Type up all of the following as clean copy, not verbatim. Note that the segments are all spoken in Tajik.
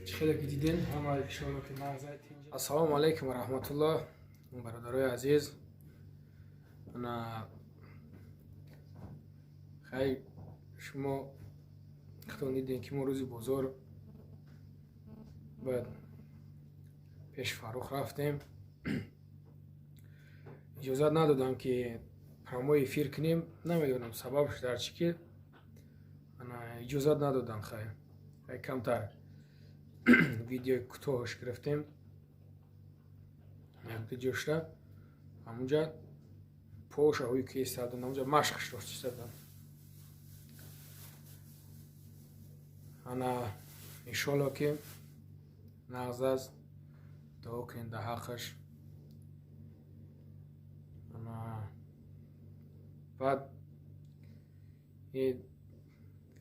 Чӣ хеле ки диден, ҳама иншоалло ки нағзай, тинҷ. Ассалому алайкум ва раҳматуллоҳ, бародарои азиз. Ана хай, шумо худтон дидем, ки мо рӯзи бозор бояд пеши Фаррух рафтем. Иҷозат надодам, ки прямой эфир кунем. Намедонам, сабабш дар чӣ, ки ана иҷозат надодам. Хай, камтар видеои кӯтоҳш гирифтем, якду ҷошта ҳамунҷа поша ҳуй ки истадан, ҳамунҷа машқш дошт истодан. Ана иншоалло ки нағз аст, дуо кунем дар ҳаққаш. Ана баъд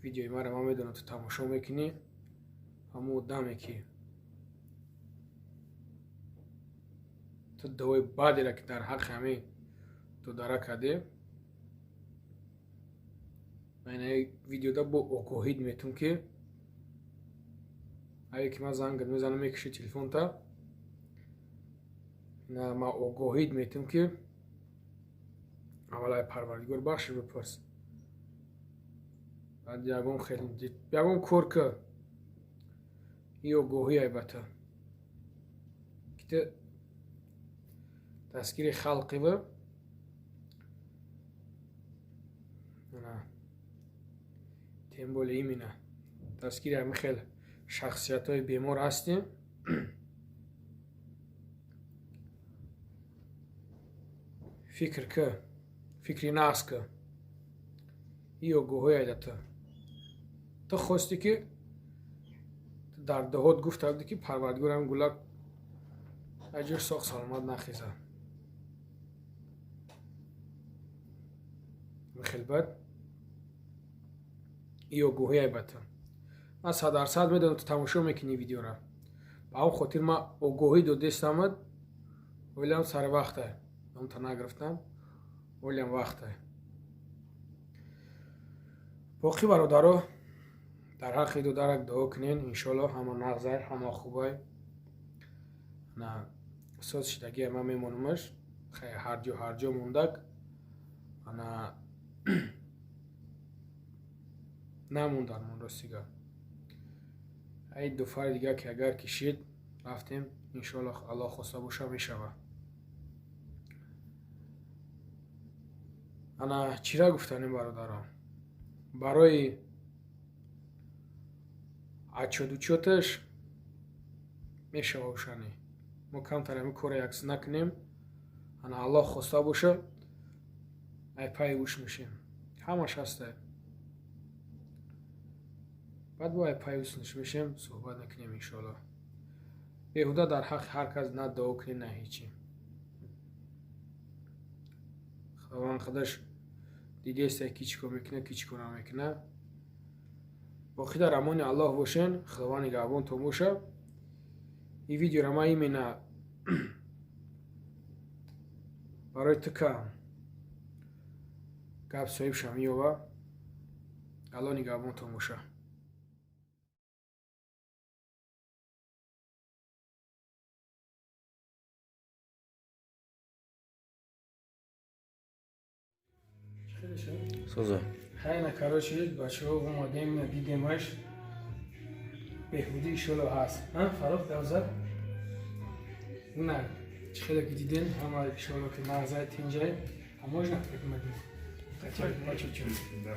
видеои маро, ман медонам, ту тамошо мекунӣ. Ҳамон одаме ки ту дуои бадеро ки дар ҳаққи ҳамин додара кардӣ, видеода бо огоҳид метум, ки ае ки ман зангат мезанам, мекуши телефонта. Ман огоҳид метум, ки аввал ай Парвардигор бахшиш бипурс, баъд ягон хел ягон кор ки и огоҳӣ айбата, ки ту дастгири халқива. Тем более именно дастгири ҳамин хел шахсиятҳои бемор ҳастем. Фикр ки, фикри нағз ки, и огоҳӣ айдата. Ту хостӣ, ки дар деҳот гуфта будӣ, ки Парвардигор ҳамин гулак аҷош соғ саломат нахеза. Хел бад и огоҳӣ айбата. Ман 100% медонам, ту тамошо мекунӣ видеора. Ба ҳамн хотир ман огоҳӣ додестамад. Олиам сари вақта номта нагирифтам, олиам вақта. Боқӣ, бародаро, дар ҳаққи додарак дуо кунен. Иншоалло, ҳама нағзай, ҳама хубай. На соз шидагия, ман мемонамаш. Ҳарҷо ҳарҷо мондак, ана намондар мон. Ростига, ай дуфари дига ки агар кишид, рафтем. Иншоалло, Аллоҳ хоста боша, мешава. Ана чира гуфтанем, бародарон, барои отчёт-учёташ мешава. Ошани мо камтар ҳамин корро якс накунем. Ана Аллоҳ хоста боша, ай пайи гӯш мешем, ҳамаш ҳастай. Баъд бо ай пайи гӯш мешем, суҳбат мекунем, иншоалло. Беҳуда дар ҳаққи ҳар кас на дуо кунем, на ҳечи. Худованд худаш дидеста, ки чӣ кор мекунад, ки чӣ кор намекунад. Боқӣ дар амони Аллоҳ бошен, Худованд нигаҳбонтон боша. Ин видеоро ман именно барои ту кам гап соҳиб шам ёва. Аллоҳ нигаҳбонтон боша. Соза. Хайна, короче, бачаҳо, омадем, дидемаш, беҳбудӣ иншоалло ҳаст. Фаррух гап. На чӣ хеле ки диден, ҳама иншоалло ки нағзай, тинҷай. А можно хотя бы по чуть-чуть? Да.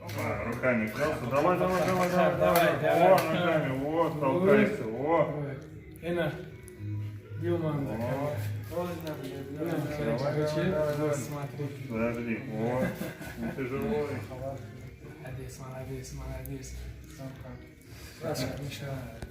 Опа, руками взялся. Давай, давай, давай, давай, Давай, давай. Давай. О, ногами, вот, толкайся, о. Эна биоман. О. Короче, Давай, давай. смотри. Подожди, о, ну ты живой. Молодец, молодец, молодец. Хорошо, иншаллах.